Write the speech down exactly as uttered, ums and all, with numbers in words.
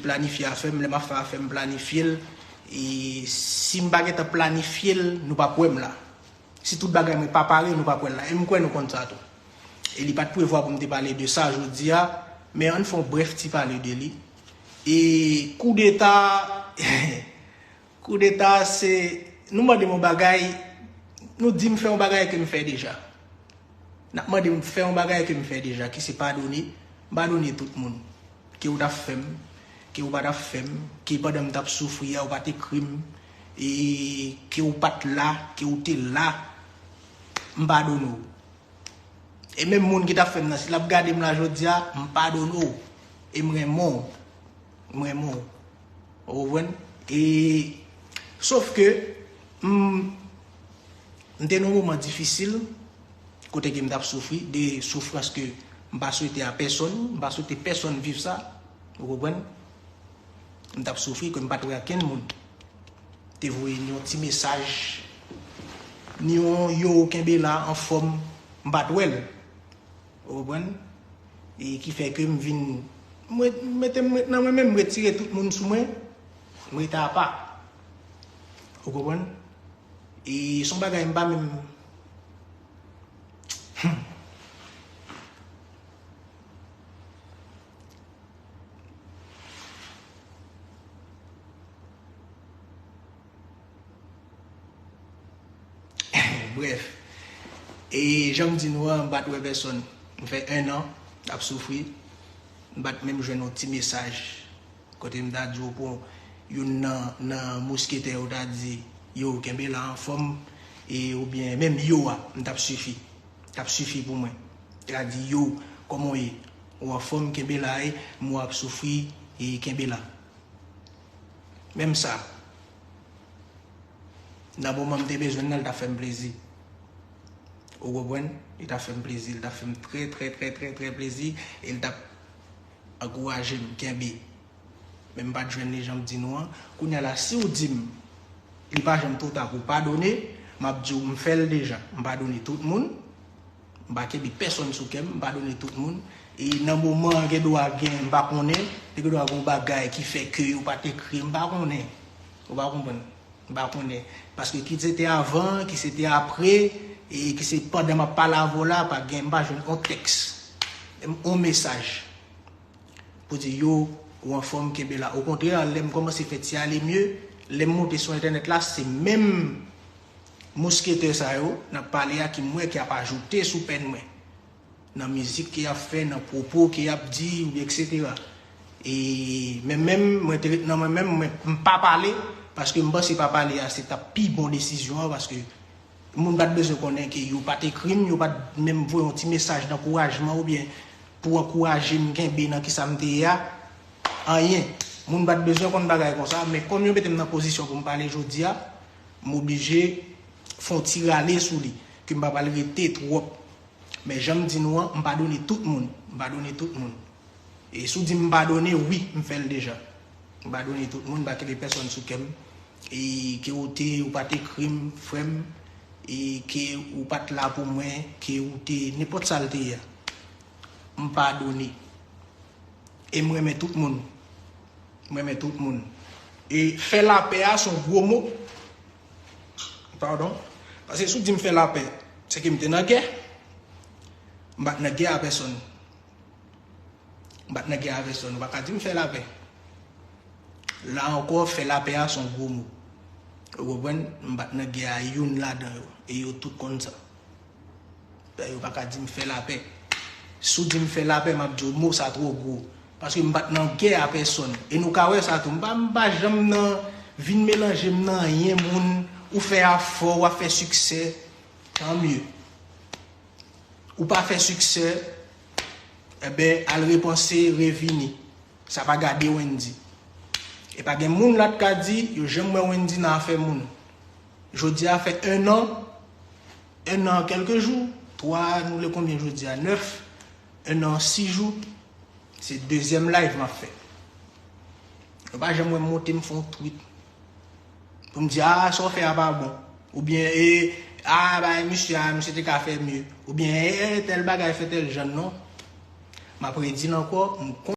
planifye afè m, lè m ap fè afè m, m planifye l. E si m pa gentan planifye l, nou p ap wè m la. Si tout bagay mwen pa pare, nou p ap wè l la. E m kwè nou konn sa tou. E li pa t prevwa pou m te pale de sa jodi a, men ann fè yon brèf ti pale de li. E koudeta, koudeta se, nou mande m yon bagay, nou di m fè yon bagay ke m fè deja. N ap mande m fè yon bagay ke m fè deja, ki se padone. M padone tout moun. Ke ou t ap fè m, ke ou pa t ap fè m, ke pandan m t ap soufri a, ou pa t ekri m, e ke ou pa t la, ke ou te la, m padone w. E menm moun ki t ap fè m nan, si l ap gade m la jodi a, m padone w. E m renmen w. M renmen w. Ou konprann? E, sof ke, m, m te nan yon moman difisil, kote ke m t ap soufri, de soufrans ke m pa swete a pèsonn, m pa swete pèsonn viv sa. Ou konprann? M t ap soufri, ke m pa t wè okenn moun. Te voye ni yon ti mesaj, ni yon yo kenbe la anfòm, m pa t wè l. Ou konprann? E ki fè ke m vin, m ret, m mete m ret nan mwen menm, m retire tout moun sou mwen, m rete apa. Ou konprann? E se yon bagay m pa menm. Hmm. Brèf, e jan m di nou an, m pa t wè pèsonn. M fè en an ap soufri. M pa t menm jwenn yon ti mesaj kote m ta di w pou youn nan, nan mousketè yo ta di, yo, kenbe la anfòm, e oubyen menm yo a, m t ap sifi. T ap sifi pou mwen. Yo ta di, yo, kòman w ye? Ou anfòm, kenbe la, e m wè w ap soufri, e kenbe la. Menm sa, nan moman m te bezwen nan, l t ap fè m plezi. Ou konprann? Li t ap fè m plezi, li t ap fè m trè, trè, trè, trè, trè plezi, e li t ap ankouraje m, kenbe. Men m pa t jwenn li jan m di nou an. Kounye a la, si w di m, li pa janm twò ta pou padone, m ap di w, m fè l deja. M padone tout moun. M pa kenbe pèsonn sou kè m, m padone tout moun. E nan moman an, gen dwa gen, m pa konnen, te gen dwa gen yon bagay ki fè ke yo pa t ekri, m pa konnen. Ou pa konprann? M pa konnen. Paske ki se te avan, ki se te apre, e ki se pandan m ap pale avè w la, pa gen, m pa jwenn yon tèks, yon mesaj pou di, yo, ou anfòm, kenbe la. Okontrè, lè m kòmanse fè ti ale mye, lè m monte sou entènèt la, se menm mousketè sa yo n ap pale a ki m wè ki ap ajoute sou pèn mwen. Nan mizik ke y ap fè, nan pwopo ke y ap di, etsetera. E men menm, mwen te ret nan mwen menm, mwen, m pa pale, paske m panse pa pale a, se t ap pi bon desizyon an, paske moun pa t bezwen konnen ke yo pa t ekri m, yo pa t menm voye yon ti mesaj dankourajman oubyen pou ankouraje m kenbe nan kisa m te ye a. Anyen. Moun pa t bezwen konn bagay konsa, men kòm yo mete m nan pozisyon pou m pale jodi a, m oblije fè yon ti rale sou li, ke m pa pral rete twòp. Men jan m di nou an, m padone tout moun. M padone tout moun. E si w di m padone, wi, m fè l deja. M padone tout moun, m pa kenbe pèsonn sou kè m. E ke w te, ou pa t ekri m, frè m, e ke ou pa t la pou mwen, ke ou te, nenpòt sa l te ye a. M padone. E m renmen tout moun. M renmen tout moun. E fè lapè a se yon gwo mo. Padon. Paske si w di m fè lapè, se ke m te nan gè. M pa t nan gè a pèsonn. M pa t nan gè a pèsonn. Ou pa ka di m fè lapè. La ankò, fè lapè a se yon gwo mo. Ou konprann? M pa t nan gè a youn ladan yo. E yo tout konn sa. Yo pa ka di m fè lapè. Si w di m fè lapè, m ap di w mo sa twò gwo. Paske m pa t nan gè a pèsonn. E nou ka wè sa tou. M pa, m pa janm nan vin melanje m nan anyen moun. Ou fè afè, w ap fè siksè. Tan mye. Ou pa fè siksè, enben, al repanse, revini. Sa pa gade Wendy. E pa gen moun la t ka di, yo janm wè Wendy nan afè moun. Jodi a fè en an, en an kèlke jou, twa, nou le konbyen jodi a, nèf, en an sis jou, se dezyèm live m ap fè. Yo pa janm wè m monte m fè yon tweet. Pou m di, a, sa w fè a pa bon. Oubyen, e, a, bay misye a, misye te ka fè mye. Oubyen, e, e, tèl bagay fè tèl jan, non. M ap redi l ankò, m